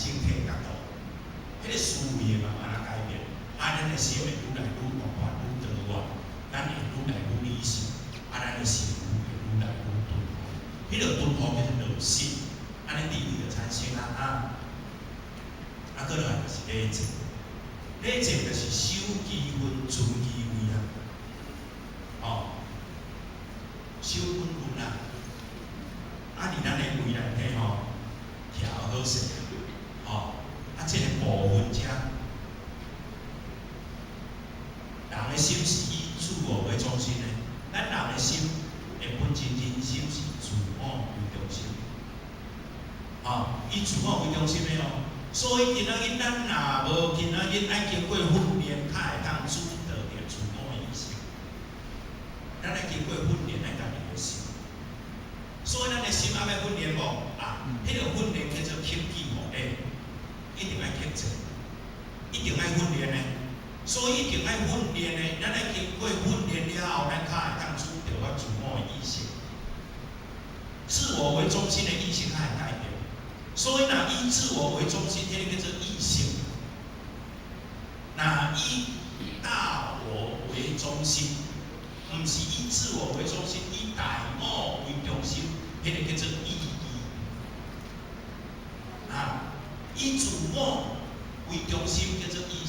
整體角度，彼個思維會慢慢仔改變，啊，咱的心會愈來愈廣泛、愈多元，咱會愈來愈理性，啊，咱的心會愈來愈敦厚。彼個敦厚叫做樂心，按呢智慧就產生啊啊！啊，閣落來就是禮節，禮節就是守其分、盡其位啊，吼，守本分啊。啊，佇咱的位內底吼，徛好勢啊，吼，啊，這個部分遮，人的心是以自我為中心的，咱人的心的本質人心是自我為中心，吼，以自我為中心的哦。所以今仔日咱若無今仔日愛經過訓練，較會當主導著自我的意識。咱愛經過訓練咱家己的心。所以咱的心愛欲訓練無？啊，彼個訓練叫做克己護理，一定愛克制，一定愛訓練的。所以一定愛訓練的，咱愛經過訓練了後，咱較會當主導我自我的意識。自我為中心的意識較會改變。所以若以自我為中心，彼個叫做意識；若以大我為中心，毋是以自我為中心，以大我為中心，彼個叫做意義。啊，以自我為中心叫做意